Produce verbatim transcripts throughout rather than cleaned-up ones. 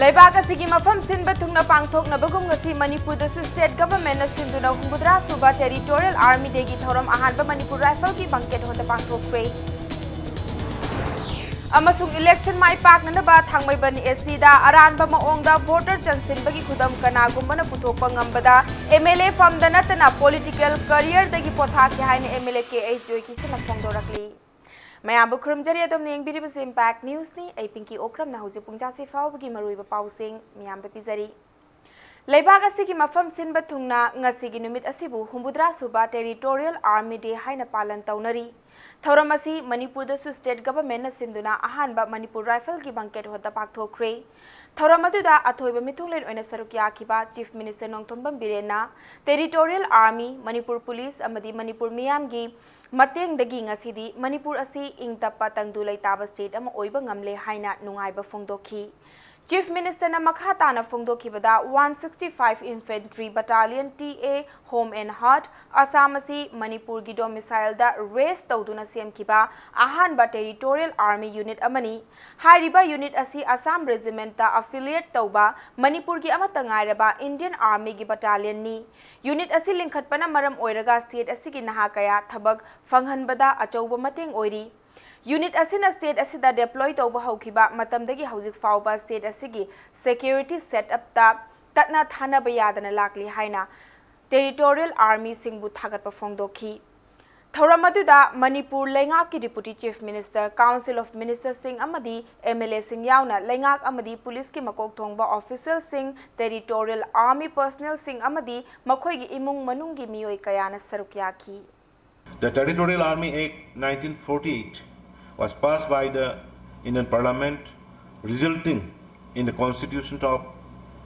ꯂꯩꯕꯥꯛ ꯑꯁꯤꯒꯤ ꯃꯐꯝ ꯁꯤꯟꯕ ꯊꯨꯡꯅ ꯄꯥꯡꯊꯣꯛꯅꯕꯒꯨꯝ ꯉꯁꯤ ꯃꯅꯤꯄꯨꯔꯗꯁꯨ state government ꯅ ꯁꯤꯟꯗꯨꯅ ꯍꯨꯝꯐꯨꯇꯔꯥ ꯁꯨꯕ Territorial Army Day ꯒꯤ ꯊꯧꯔꯝ ꯑꯍꯥꯟꯕ ꯃꯅꯤꯄꯨꯔ Rifle ꯒꯤ banquet hall ꯗ ꯄꯥꯡꯊꯣꯛꯈ꯭ꯔꯦ꯫ ꯑꯃꯁꯨꯡ election ꯃꯥꯏ ꯄꯥꯛꯅꯅꯕ ꯊꯥꯡꯃꯩꯕꯟ AC ꯗ ꯑꯔꯥꯟꯕ ꯃꯑꯣꯡꯗ voter ꯆꯟꯁꯤꯟꯕꯒꯤ ꯈꯨꯗꯝ ꯀꯅꯥꯒꯨꯝꯕꯅ ꯄꯨꯊꯣꯛꯄ ꯉꯝꯕꯗ MLA ꯐꯝꯗ ꯅꯠꯇꯅ political career ꯗꯒꯤ ꯄꯣꯊꯥꯈꯤ ꯍꯥꯏꯅ MLA ꯀꯦ ꯑꯩꯆ ꯖꯣꯏꯀꯤꯁꯟꯅ ꯐꯣꯡꯗꯣꯔꯛꯂꯤ꯫ ꯃꯌꯥꯝꯕꯨ ꯈꯨꯔꯨꯝꯖꯔꯤ꯫ ꯑꯗꯣꯝꯅ ꯌꯦꯡꯕꯤꯔꯤꯕꯁꯤ Impact News ꯅꯤ꯫ ꯑꯩ ꯄꯤꯡꯀꯤ ꯑꯣꯀ꯭ꯔꯝꯅ ꯍꯧꯖꯤꯛ ꯄꯨꯡ ꯇꯔꯥꯁꯤ ꯐꯥꯎꯕꯒꯤ ꯃꯔꯨꯑꯣꯏꯕ ꯄꯥꯎꯁꯤꯡ ꯃꯌꯥꯝꯗ ꯄꯤꯖꯔꯤ꯫ ꯂꯩꯕꯥꯛ ꯑꯁꯤꯒꯤ ꯃꯐꯝ ꯁꯤꯟꯕ ꯊꯨꯡꯅ ꯉꯁꯤꯒꯤ ꯅꯨꯃꯤꯠ ꯑꯁꯤꯕꯨ ꯍꯨꯝꯐꯨꯇꯔꯥ ꯁꯨꯕ Territorial Army Day ꯍꯥꯏꯅ ꯄꯥꯂꯟ ꯇꯧꯅꯔꯤ꯫ ꯊꯧꯔꯝ ꯑꯁꯤ ꯃꯅꯤꯄꯨꯔꯗꯁꯨ state government ꯅ ꯁꯤꯟꯗꯨꯅ ꯑꯍꯥꯟꯕ ꯃꯅꯤꯄꯨꯔ Rifle ꯒꯤ banquet hall ꯗ ꯄꯥꯡꯊꯣꯛꯈ꯭ꯔꯦ꯫ ꯊꯧꯔꯝ ꯑꯗꯨꯗ ꯑꯊꯣꯏꯕ ꯃꯤꯊꯨꯡꯂꯦꯟ ꯑꯣꯏꯅ ꯁꯔꯨꯛ ꯌꯥꯈꯤꯕ Chief Minister Nongthombam ꯕꯤꯔꯦꯟꯅ Territorial Army, Manipur Police ꯑꯃꯗꯤ ꯃꯅꯤꯄꯨꯔ ꯃꯤꯌꯥꯝꯒꯤ ꯃꯇꯦꯡꯗꯒꯤ ꯉꯁꯤꯗꯤ ꯃꯅꯤꯄꯨꯔ ꯑꯁꯤ ꯏꯪ ꯇꯞꯄ ꯇꯪꯗꯨ ꯂꯩꯇꯥꯕ state ꯑꯃ ꯑꯣꯏꯕ ꯉꯝꯂꯦ ꯍꯥꯏꯅ ꯅꯨꯡꯉꯥꯏꯕ ꯐꯣꯡꯗꯣꯛꯈꯤ꯫ Chief Minister ꯅ ꯃꯈꯥ ꯇꯥꯅ ꯐꯣꯡꯗꯣꯛꯈꯤꯕꯗ, one sixty five Infantry Battalion TA Home and Heart, Assam ꯑꯁꯤ ꯃꯅꯤꯄꯨꯔꯒꯤ domicile ꯗ raise ꯇꯧꯗꯨꯅ ꯁꯦꯝꯈꯤꯕ ꯑꯍꯥꯟꯕ Territorial Army unit ꯑꯃꯅꯤ꯫ ꯍꯥꯏꯔꯤꯕ unit ꯑꯁꯤ Assam Regiment ꯇ affiliate ꯇꯧꯕ ꯃꯅꯤꯄꯨꯔꯒꯤ ꯑꯃꯠꯇ ꯉꯥꯏꯔꯕ Indian Army ꯒꯤ battalion ꯅꯤ꯫ Unit ꯑꯁꯤ ꯂꯤꯡꯈꯠꯄꯅ ꯃꯔꯝ ꯑꯣꯏꯔꯒ state ꯑꯁꯤꯒꯤ ꯅꯍꯥ ꯀꯌꯥ ꯊꯕꯛ ꯐꯪꯍꯟꯕꯗ ꯑꯆꯧꯕ ꯃꯇꯦꯡ ꯑꯣꯏꯔꯤ꯫ Unit ꯑꯁꯤꯅ state ꯑꯁꯤꯗ deploy ꯇꯧꯕ ꯍꯧꯈꯤꯕ ꯃꯇꯝꯗꯒꯤ ꯍꯧꯖꯤꯛ ꯐꯥꯎꯕ state ꯑꯁꯤꯒꯤ security setup ꯇ ꯇꯠꯅ ꯊꯥꯅꯕ ꯌꯥꯗꯅ ꯂꯥꯛꯂꯤ ꯍꯥꯏꯅ Territorial Army ꯁꯤꯡꯕꯨ ꯊꯥꯒꯠꯄ ꯐꯣꯡꯗꯣꯛꯈꯤ꯫ ꯊꯧꯔꯝ ꯑꯗꯨꯗ ꯃꯅꯤꯄꯨꯔ ꯂꯩꯉꯥꯛꯀꯤ Deputy Chief Minister, Council of Minister ꯁꯤꯡ ꯑꯃꯗꯤ MLA ꯁꯤꯡ ꯌꯥꯎꯅ ꯂꯩꯉꯥꯛ ꯑꯃꯗꯤ police ꯀꯤ ꯃꯀꯣꯛ ꯊꯣꯡꯕ official ꯁꯤꯡ, Territorial Army personnel ꯁꯤꯡ ꯑꯃꯗꯤ ꯃꯈꯣꯏꯒꯤ ꯏꯃꯨꯡ ꯃꯅꯨꯡꯒꯤ ꯃꯤꯑꯣꯏ ꯀꯌꯥꯅ ꯁꯔꯨꯛ ꯌꯥꯈꯤ꯫ The Territorial Army Act nineteen forty-eight was passed by the Indian Parliament, resulting in the constitution of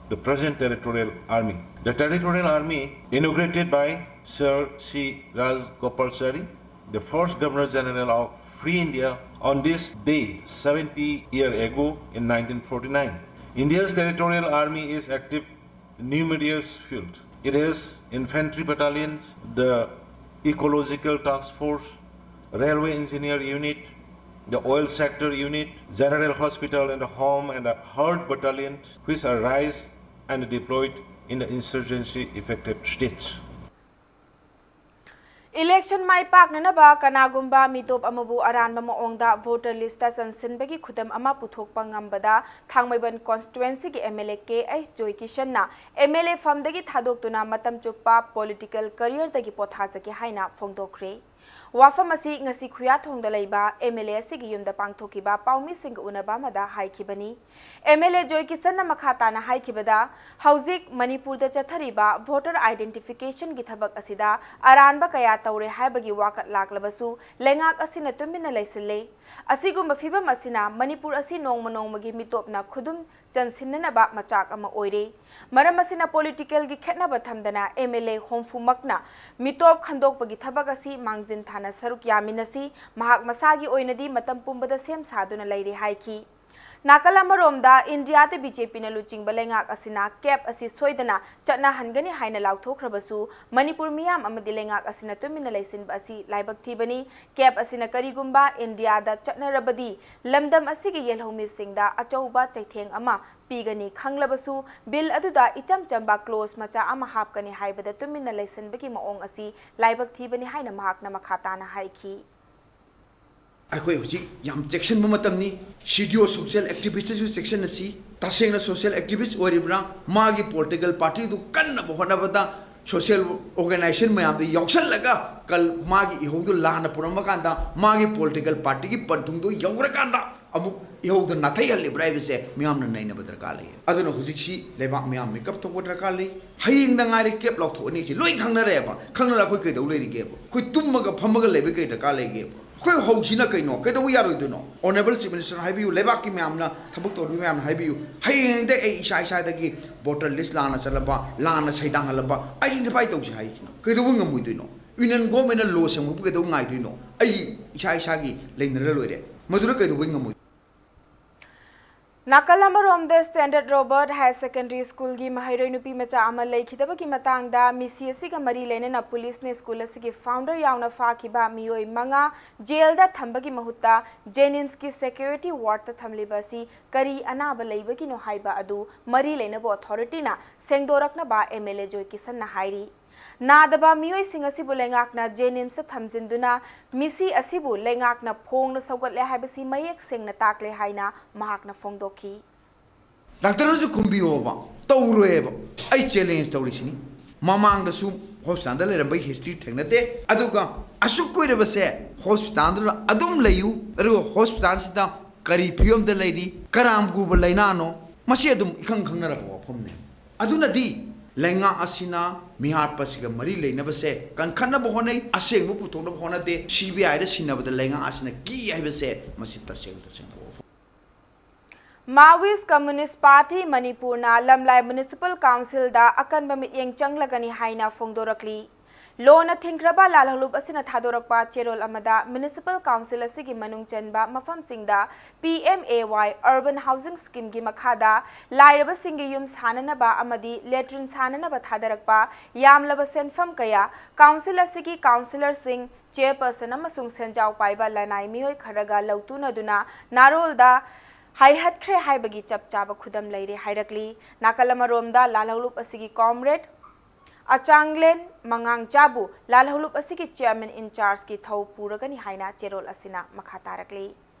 the present Territorial Army. The Territorial Army, inaugurated by Sir C Rajagopalachari, the first Governor General of Free India, on this day seventy years ago in nineteen forty-nine. India's Territorial Army is active numerous field. It has infantry battalions, the ecological task force, railway engineer unit, the oil sector unit, general hospital and home and heart battalion, which are raised and deployed in the insurgency affected states. Election ꯃꯥꯏ ꯄꯥꯛꯅꯅꯕ ꯀꯅꯥꯒꯨꯝꯕ ꯃꯤꯇꯣꯞ ꯑꯃꯕꯨ ꯑꯔꯥꯟꯕ ꯃꯑꯣꯡꯗ voter listꯇ ꯆꯟꯁꯤꯟꯕꯒꯤ ꯈꯨꯗꯝ ꯑꯃ ꯄꯨꯊꯣꯛꯄ ꯉꯝꯕꯗ ꯊꯥꯡꯃꯩꯕꯟ constituencyꯒꯤ MLA ꯀꯦ H ꯖꯣꯏꯀꯤꯁꯟꯅ MLA ꯐꯝꯗꯒꯤ ꯊꯥꯗꯣꯛꯇꯨꯅ ꯃꯇꯝ ꯆꯨꯞꯄ political careerꯗꯒꯤ ꯄꯣꯊꯥꯖꯒꯦ ꯍꯥꯏꯅ ꯐꯣꯡꯗꯣꯛꯈ꯭ꯔꯦ꯫ ꯋꯥꯐꯝ ꯑꯁꯤ ꯉꯁꯤ ꯈꯨꯌꯥꯊꯣꯡꯗ ꯂꯩꯕ MLA ꯑꯁꯤꯒꯤ ꯌꯨꯝꯗ ꯄꯥꯡꯊꯣꯛꯈꯤꯕ ꯄꯥꯎꯃꯤꯁꯤꯡꯒ ꯎꯅꯕ ꯑꯃꯗ ꯍꯥꯏꯈꯤꯕꯅꯤ꯫ MLA ꯖꯣꯏꯀꯤꯁꯟꯅ ꯃꯈꯥ ꯇꯥꯅ ꯍꯥꯏꯈꯤꯕꯗ, ꯍꯧꯖꯤꯛ ꯃꯅꯤꯄꯨꯔꯗ ꯆꯠꯊꯔꯤꯕ voter identificationꯒꯤ ꯊꯕꯛ ꯑꯁꯤꯗ ꯑꯔꯥꯟꯕ ꯀꯌꯥ ꯇꯧꯔꯦ ꯍꯥꯏꯕꯒꯤ ꯋꯥꯀꯠ ꯂꯥꯛꯂꯕꯁꯨ ꯂꯩꯉꯥꯛ ꯑꯁꯤꯅ ꯇꯨꯃꯤꯟꯅ ꯂꯩꯁꯤꯜꯂꯦ꯫ ꯑꯁꯤꯒꯨꯝꯕ ꯐꯤꯚꯝ ꯑꯁꯤꯅ ꯃꯅꯤꯄꯨꯔ ꯑꯁꯤ ꯅꯣꯡꯃ ꯅꯣꯡꯃꯒꯤ ꯃꯤꯇꯣꯞꯅ ꯈꯨꯗꯨꯝ ꯆꯟꯁꯤꯟꯅꯅꯕ ꯃꯆꯥꯛ ꯑꯃ ꯑꯣꯏꯔꯦ꯫ ꯃꯔꯝ ꯑꯁꯤꯅ politicalꯒꯤ ꯈꯦꯠꯅꯕ ꯊꯝꯗꯅ MLA ꯍꯨꯝꯐꯨꯃꯛꯅ ꯃꯤꯇꯣꯞ ꯈꯟꯗꯣꯛꯄꯒꯤ ꯊꯕꯛ ꯑꯁꯤ ꯃꯥꯡꯖꯤꯟ ꯊꯥꯅ ꯁꯔꯨꯛ ꯌꯥꯃꯤꯟꯅꯁꯤ꯫ ꯃꯍꯥꯛ ꯃꯁꯥꯒꯤ ꯑꯣꯏꯅꯗꯤ ꯃꯇꯝ ꯄꯨꯝꯕꯗ ꯁꯦꯝ ꯁꯥꯗꯨꯅ ꯂꯩꯔꯦ ꯍꯥꯏꯈꯤ꯫ ꯅꯥꯀꯜ ꯑꯃꯔꯣꯝꯗ ꯏꯟꯗꯤꯌꯥꯗ BJPꯅ ꯂꯨꯆꯤꯡꯕ ꯂꯩꯉꯥꯛ ꯑꯁꯤꯅ CAP ꯑꯁꯤ ꯁꯣꯏꯗꯅ ꯆꯠꯅꯍꯟꯒꯅꯤ ꯍꯥꯏꯅ ꯂꯥꯎꯊꯣꯛꯈ꯭ꯔꯕꯁꯨ, ꯃꯅꯤꯄꯨꯔ ꯃꯤꯌꯥꯝ ꯑꯃꯗꯤ ꯂꯩꯉꯥꯛ ꯑꯁꯤꯅ ꯇꯨꯃꯤꯟꯅ ꯂꯩꯁꯤꯟꯕ ꯑꯁꯤ ꯂꯥꯏꯕꯛ ꯊꯤꯕꯅꯤ꯫ CAP ꯑꯁꯤꯅ ꯀꯔꯤꯒꯨꯝꯕ ꯏꯟꯗꯤꯌꯥꯗ ꯆꯠꯅꯔꯕꯗꯤ ꯂꯝꯗꯝ ꯑꯁꯤꯒꯤ ꯌꯦꯜꯍꯧꯃꯤꯁꯤꯡꯗ ꯑꯆꯧꯕ ꯆꯩꯊꯦꯡ ꯑꯃ ꯄꯤꯒꯅꯤ ꯈꯪꯂꯕꯁꯨ, bill ꯑꯗꯨꯗ ꯏꯆꯝ ꯆꯝꯕ clause ꯃꯆꯥ ꯑꯃ ꯍꯥꯞꯀꯅꯤ ꯍꯥꯏꯕꯗ ꯇꯨꯃꯤꯟꯅ ꯂꯩꯁꯤꯟꯕꯒꯤ ꯃꯑꯣꯡ ꯑꯁꯤ ꯂꯥꯏꯕꯛ ꯊꯤꯕꯅꯤ ꯍꯥꯏꯅ ꯃꯍꯥꯛꯅ ꯃꯈꯥ ꯇꯥꯅ ꯍꯥꯏꯈꯤ꯫ ꯑꯩꯈꯣꯏ ꯍꯧꯖꯤꯛ ꯌꯥꯝ ꯆꯦꯛꯁꯤꯟꯕ ꯃꯇꯝꯅꯤ꯫ CDO social activistꯁꯨ ꯆꯦꯛꯁꯤꯟꯅꯁꯤ꯫ ꯇꯁꯦꯡꯅ social activist ꯑꯣꯏꯔꯤꯕ꯭ꯔꯥ? ꯃꯥꯒꯤ political partyꯗꯨ ꯀꯟꯅꯕ ꯍꯣꯠꯅꯕꯗ social organization ꯃꯌꯥꯝꯗ ꯌꯥꯎꯁꯜꯂꯒ ꯀꯜ-, ꯃꯥꯒꯤ ꯏꯍꯧꯗꯨ ꯂꯥꯟꯅ ꯄꯨꯔꯝꯕ ꯀꯥꯟꯗ, ꯃꯥꯒꯤ political partyꯒꯤ ꯄꯟꯊꯨꯡꯗꯨ ꯌꯧꯔꯀꯥꯟꯗ ꯑꯃꯨꯛ ꯏꯍꯧꯗꯨ ꯅꯥꯊꯩꯍꯜꯂꯤꯕ꯭ꯔꯥ ꯍꯥꯏꯕꯁꯦ ꯃꯤꯌꯥꯝꯅ ꯅꯩꯅꯕ ꯗꯔꯀꯥꯔ ꯂꯩ꯫ ꯑꯗꯨꯅ ꯍꯧꯖꯤꯛꯁꯤ ꯂꯩꯕꯥꯛ ꯃꯤꯌꯥꯝ ꯃꯤꯀꯞ ꯊꯣꯛꯄ ꯗꯔꯀꯥꯔ ꯂꯩ꯫ ꯍꯌꯦꯡꯗ ꯉꯥꯏꯔꯦ CAP ꯂꯥꯎꯊꯣꯛꯑꯅꯤ ꯁꯤ ꯂꯣꯏ ꯈꯪꯅꯔꯦꯕ꯫ ꯈꯪꯅꯔ ꯑꯩꯈꯣꯏ ꯀꯩꯗꯧ ꯂꯩꯔꯤꯒꯦꯕ? ꯑꯩꯈꯣꯏ ꯇꯨꯝꯃꯒ ꯐꯝꯃꯒ ꯂꯩꯕ ꯀꯩ ꯗꯔꯀꯥꯔ ꯂꯩꯒꯦꯕ? ꯑꯩꯈꯣꯏ ꯍꯧꯁꯤꯅ ꯀꯩꯅꯣ? ꯀꯩꯗꯧꯕ ꯌꯥꯔꯣꯏꯗꯣꯏꯅꯣ? Honourable Chief Minister ꯍꯥꯏꯕꯤꯌꯨ, ꯂꯩꯕꯥꯛꯀꯤ ꯃꯌꯥꯝꯅ, ꯊꯕꯛ ꯇꯧꯔꯤꯕ ꯃꯌꯥꯝꯅ ꯍꯥꯏꯕꯤꯌꯨ, ꯍꯌꯦꯡꯗ ꯑꯩ ꯏꯁꯥ ꯏꯁꯥꯗꯒꯤ voter list ꯂꯥꯟꯅ ꯆꯠꯂꯝꯕ, ꯂꯥꯟꯅ ꯁꯩꯗꯥꯡꯍꯜꯂꯝꯕ identify ꯇꯧꯁꯤ ꯍꯥꯏꯁꯤꯅ ꯀꯩꯗꯧꯕ ꯉꯝꯃꯣꯏꯗꯣꯏꯅꯣ? Union Governmentꯅ law ꯁꯦꯝꯃꯛꯄ ꯀꯩꯗꯧꯕ ꯉꯥꯏꯗꯣꯏꯅꯣ? ꯑꯩ ꯏꯁꯥ ꯏꯁꯥꯒꯤ ꯂꯩꯅꯔ ꯂꯣꯏꯔꯦ꯫ ꯃꯗꯨꯗ ꯀꯩꯗꯧꯕꯩ ꯉꯝꯃꯣꯏ? ꯅꯥꯀꯜ ꯑꯃꯔꯣꯝꯗ, ꯁ꯭ꯇꯦꯟꯗꯔꯗ ꯔꯣꯕꯔꯠ ꯍꯥꯌꯔ ꯁꯦꯀꯦꯟꯗꯔꯤ ꯁ꯭ꯀꯨꯜꯒꯤ ꯃꯍꯩꯔꯣꯏ ꯅꯨꯄꯤ ꯃꯆꯥ ꯑꯃ ꯂꯩꯈꯤꯗꯕꯒꯤ ꯃꯇꯥꯡꯗ ꯃꯤꯁꯤ ꯑꯁꯤꯒ ꯃꯔꯤ ꯂꯩꯅꯅ ꯄꯨꯂꯤꯁꯅ ꯁ꯭ꯀꯨꯜ ꯑꯁꯤꯒꯤ ꯐꯥꯎꯟꯗꯔ ꯌꯥꯎꯅ ꯐꯥꯈꯤꯕ ꯃꯤꯑꯣꯏ ꯃꯉꯥ ꯖꯦꯜꯗ ꯊꯝꯕꯒꯤ ꯃꯍꯨꯠꯇ ꯖꯦꯅꯤꯝꯁꯀꯤ ꯁꯦꯀ꯭ꯌꯨꯔꯤꯇꯤ ꯋꯥꯔꯗꯇ ꯊꯝꯂꯤꯕ ꯑꯁꯤ ꯀꯔꯤ ꯑꯅꯥꯕ ꯂꯩꯕꯒꯤꯅꯣ ꯍꯥꯏꯕ ꯑꯗꯨ ꯃꯔꯤ ꯂꯩꯅꯕ ꯑꯣꯊꯣꯔꯤꯇꯤꯅ ꯁꯦꯡꯗꯣꯔꯛꯅꯕ ꯑꯦꯝ ꯑꯦꯜ ꯑꯦ ꯖꯣꯏ ꯀꯤꯁꯟꯅ ꯍꯥꯏꯔꯤ꯫ ꯅꯥꯗꯕ ꯃꯤꯑꯣꯏꯁꯤꯡ ꯑꯁꯤꯕꯨ ꯂꯩꯉꯥꯛꯅ ꯖꯦꯅꯤꯝꯁꯇ ꯊꯝꯖꯤꯟꯗꯨꯅ ꯃꯤꯁꯤ ꯑꯁꯤꯕꯨ ꯂꯩꯉꯥꯛꯅ ꯐꯣꯡꯅ ꯁꯧꯒꯠꯂꯦ ꯍꯥꯏꯕꯁꯤ ꯃꯌꯦꯛ ꯁꯦꯡꯅ ꯇꯥꯛꯂꯦ ꯍꯥꯏꯅ ꯃꯍꯥꯛꯅ ꯐꯣꯡꯗꯣꯛꯈꯤ꯫ ꯗꯥꯛꯇꯔꯅꯁꯨ ꯈꯨꯝꯕꯤꯌꯣꯕ, ꯇꯧꯔꯣꯏꯕ꯫ ꯑꯩ ꯆꯦꯂꯦꯟꯖ ꯇꯧꯔꯤꯁꯤꯅꯤ꯫ ꯃꯃꯥꯡꯗꯁꯨ ꯍꯣꯁꯄꯤꯇꯥꯜꯗ ꯂꯩꯔꯝꯕꯒꯤ ꯍꯤꯁꯇ꯭ꯔꯤ ꯊꯦꯡꯅꯗꯦ, ꯑꯗꯨꯒ ꯑꯁꯨꯛ ꯀꯨꯏꯔꯕꯁꯦ ꯍꯣꯁꯄꯤꯇꯥꯜꯗꯨꯗ ꯑꯗꯨꯝ ꯂꯩꯌꯨ, ꯑꯗꯨꯒ ꯍꯣꯁꯄꯤꯇꯥꯜꯁꯤꯗ ꯀꯔꯤ ꯐꯤꯕꯝꯗ ꯂꯩꯔꯤ, ꯀꯔꯥꯝ ꯀꯨꯕ ꯂꯥꯏꯅꯥꯅꯣ, ꯃꯁꯤ ꯑꯗꯨꯝ ꯏꯈꯪ ꯈꯪꯅꯔꯕ ꯋꯥꯐꯝꯅꯦ꯫ ꯑꯗꯨꯅꯗꯤ ꯂꯩꯉꯥꯛ ꯑꯁꯤꯅ ꯃꯤꯍꯥꯠꯄꯁꯤꯒ ꯃꯔꯤ ꯂꯩꯅꯕꯁꯦ ꯀꯟꯈꯠꯅꯕ ꯍꯣꯠꯅꯩ, ꯑꯁꯦꯡꯕ ꯄꯨꯊꯣꯛꯅꯕ ꯍꯣꯠꯅꯗꯦ꯫ ꯁꯤ ꯕꯤ ꯑꯥꯏꯗ ꯁꯤꯟꯅꯕꯗ ꯂꯩꯉꯥꯛ ꯑꯁꯤꯅ ꯀꯤ ꯍꯥꯏꯕꯁꯦ ꯃꯁꯤ ꯇꯁꯦꯡ ꯇꯁꯦꯡꯕ ꯋꯥꯐꯝ꯫ Maoist Communist Party ꯃꯅꯤꯄꯨꯔꯅ ꯂꯝꯂꯥꯏ ꯃ꯭ꯌꯨꯅꯤꯁꯤꯄꯥꯜ ꯀꯥꯎꯟꯁꯤꯜꯗ ꯑꯀꯟꯕ ꯃꯤꯠꯌꯦꯡ ꯆꯪꯂꯒꯅꯤ ꯍꯥꯏꯅ ꯐꯣꯡꯗꯣꯔꯛꯂꯤ꯫ ꯂꯣꯟꯅ ꯊꯤꯡꯈ꯭ꯔꯕ ꯂꯥꯜꯍꯧꯂꯨꯞ ꯑꯁꯤꯅ ꯊꯥꯗꯣꯔꯛꯄ ꯆꯦꯔꯣꯜ ꯑꯃꯗ ꯃ꯭ꯌꯨꯅꯤꯁꯤꯄꯥꯜ ꯀꯥꯎꯟꯁꯤꯜ ꯑꯁꯤꯒꯤ ꯃꯅꯨꯡ ꯆꯟꯕ ꯃꯐꯝꯁꯤꯡꯗ P M A Y urban housing ꯁ꯭ꯀꯤꯝꯒꯤ ꯃꯈꯥꯗ ꯂꯥꯏꯔꯕꯁꯤꯡꯒꯤ ꯌꯨꯝ ꯁꯥꯅꯅꯕ ꯑꯃꯗꯤ ꯂꯦꯇ꯭ꯔꯤꯟ ꯁꯥꯅꯅꯕ ꯊꯥꯗꯔꯛꯄ ꯌꯥꯝꯂꯕ ꯁꯦꯟꯐꯝ ꯀꯌꯥ ꯀꯥꯎꯟꯁꯤꯜ ꯑꯁꯤꯒꯤ ꯀꯥꯎꯟꯁꯤꯂꯔꯁꯤꯡ, ꯆꯦꯌꯔꯄꯔꯁꯟ ꯑꯃꯁꯨꯡ ꯁꯦꯟꯖꯥꯎ ꯄꯥꯏꯕ ꯂꯅꯥꯏ ꯃꯤꯑꯣꯏ ꯈꯔꯒ ꯂꯧꯇꯨꯅꯗꯨꯅ ꯅꯥꯔꯣꯜꯗ ꯍꯥꯏꯍꯠꯈ꯭ꯔꯦ ꯍꯥꯏꯕꯒꯤ ꯆꯞ ꯆꯥꯕ ꯈꯨꯗꯝ ꯂꯩꯔꯦ ꯍꯥꯏꯔꯛꯂꯤ꯫ ꯅꯥꯀꯜ ꯑꯃꯔꯣꯝꯗ ꯂꯥꯜꯍꯧꯂꯨꯞ ꯑꯁꯤꯒꯤ ꯀꯣꯝꯔꯦꯗ ꯑꯆꯥꯡꯂꯦꯟ ꯃꯉꯥꯡꯆꯥꯕꯨ ꯂꯥꯜꯍꯧꯂꯨꯞ ꯑꯁꯤꯒꯤ ꯆꯦꯌꯔꯃꯦꯟ ꯏꯟꯆꯥꯔꯖꯀꯤ ꯊꯧ ꯄꯨꯔꯒꯅꯤ ꯍꯥꯏꯅ ꯆꯦꯔꯣꯜ ꯑꯁꯤꯅ ꯃꯈꯥ ꯇꯥꯔꯛꯂꯤ꯫